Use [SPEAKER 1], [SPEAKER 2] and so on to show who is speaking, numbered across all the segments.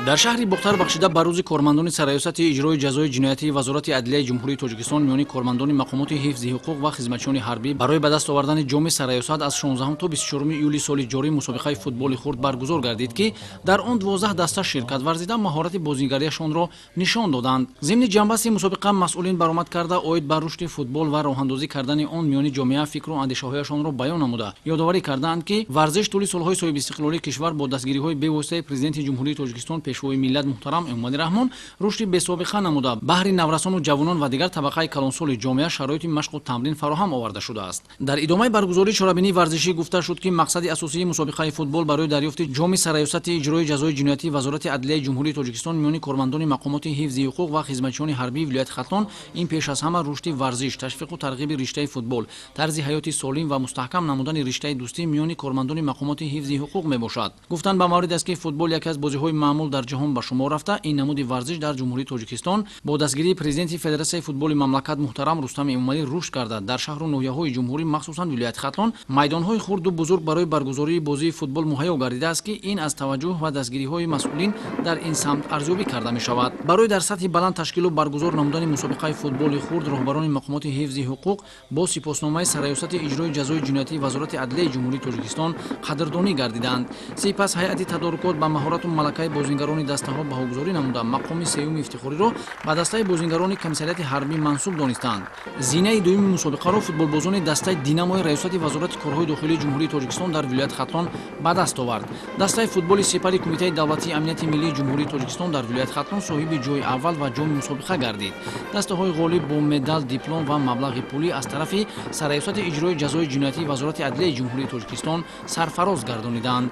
[SPEAKER 1] Дар шаҳри Бохтар бахшида ба рӯзи кормандони Сарраёсати иҷрои ҷазои ҷиноятии Вазорати адлияи Ҷумҳурии Тоҷикистон миёни кормандони мақомоти ҳифзи ҳуқуқ ва хизматчиёни ҳарбӣ барои ба даст овардани ҷоми сарраёсат аз 16 то 24 июли соли ҷорӣ мусобиқаи футболи хурд баргузор гардид, ки дар он 12 даста ширкат варзида, маҳорати бозигариашонро нишон доданд. Зимни ҷамъбасти мусобиқа масъулин баромад карда, оид ба рушди футбол ва роҳандозӣ кардани он миёни ҷомеа фикру андешаҳояшонро баён намуда, ёдоварӣ кардаанд, ки варзиш тӯли солҳои соҳибистиқлолии кишвар бо дастгириҳои бевоситаи Президенти Ҷумҳурии Тоҷикистон, Пешвои миллат муҳтарам Эмомалӣ Раҳмон рушди бесобиқа намуда, баҳри наврасону ҷавонон ва дигар табақаи калонсоли ҷомеа шароити машқу тамрин фароҳам оварда шудааст. Дар идомаи баргузории чорабинии варзишӣ гуфта шуд, ки мақсади асосии мусобиқаи футбол барои дарёфти ҷоми Сарраёсати иҷрои ҷазои ҷиноятии Вазорати адлияи Ҷумҳурии Тоҷикистон миёни кормандони мақомоти ҳифзи ҳуқуқ ва хизматчиёни ҳарбии вилояти Хатлон ин пеш аз ҳама рушди варзиш, ташвиқу тарғиби риштаи футбол, тарзи ҳаёти солим ва мустаҳкам намудани риштаи дӯстӣ миёни кормандони мақомоти ҳифзи ҳуқуқ мебошад. Гуфтан ба маврид аст, ки футбол яке аз бозиҳои маъмул дар ҷаҳон ба шумор рафта, ин намуди варзиш дар Ҷумҳурии Тоҷикистон бо дастгирии Президенти Федератсияи футболи мамлакат муҳтарам Рустам Эмомалӣ рушд карда, дар шаҳру ноҳияҳои ҷумҳурӣ, махсусан вилояти Хатлон, майдонҳои хурду бузург барои баргузории бозии футбол муҳайё гардидааст, ки ин аз таваҷҷӯҳ ва дастгириҳои масъулин дар ин самт арзёбӣ карда мешавад. Барои дар сатҳи баланд ташкилу баргузор намудани мусобиқаи футболи хурд роҳбарони мақомоти ҳифзи ҳуқуқ бо сипосномаи Сарраёсати иҷрои ҷазои ҷиноятии Вазорати адлияи Ҷумҳурии Тоҷикистон қадрдонӣ гардиданд. Сипас ҳайати тадорукот ба маҳорату малакаи бозингарони дастаҳо баҳогузорӣ намуда, мақоми сеюми ифтихориро ба дастаи бозингарони комиссариати ҳарбӣ мансуб донистанд. Зинаи дуюми мусобиқаро футболбозони дастаи Динамои Раёсати Вазорати корҳои дохилии Ҷумҳурии Тоҷикистон дар вилояти Хатлон ба даст овард. Дастаи футболи Сипари Кумитаи давлатии амнияти миллии Ҷумҳурии Тоҷикистон дар вилояти Хатлон соҳиби ҷои аввал ва ҷоми мусобиқа гардид. Дастаҳои ғолиб бо медал, диплом ва маблағи пулӣ аз тарафи Сарраёсати иҷрои ҷазои ҷиноятии Вазорати адлияи Ҷумҳурии Тоҷикистон сарфароз гардониданд.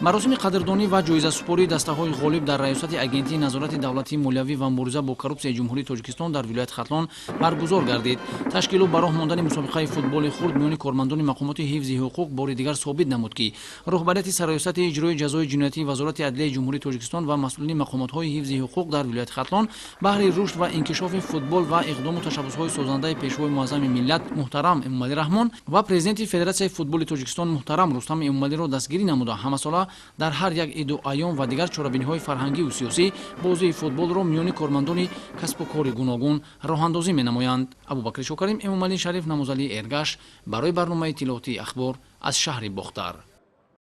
[SPEAKER 1] Маросими қадрдонӣ ва ҷоизасупории дастаҳои ғолиб дар Раёсати Агентии назорати давлатии молиявӣ ва мубориза бо коррупсияи Ҷумҳурии Тоҷикистон дар вилояти Хатлон баргузор гардид. Ташкилу ба роҳ мондани мусобиқаи футболи хурд миёни кормандони мақомоти ҳифзи ҳуқуқ бори дигар собит намуд, ки роҳбарияти Сарраёсати иҷрои ҷазои ҷиноятии Вазорати адлияи Ҷумҳурии Тоҷикистон ва масъулини мақомотҳои ҳифзи ҳуқуқ дар вилояти Хатлон баҳри рушд ва инкишофи футбол ва иқдому ташаббусҳои созандаи Пешвои муаззами миллат муҳтарам Эмомалӣ Раҳмон ва Президенти Федератсияи футболи Тоҷикистон муҳтарам Рустам Эмомалиро дастгирӣ намуда, ҳамасола дар ҳар як иду айём ва дигар чорабиниҳои фарҳангию сиёсӣ бозии футболро миёни кормандони касбу кори гуногун роҳандозӣ менамоянд. Абубакри Шокарим, Эмомалӣ Шариф, Намозалии Эргаш барои барномаи иттилоотии Ахбор аз шаҳри Бохтар.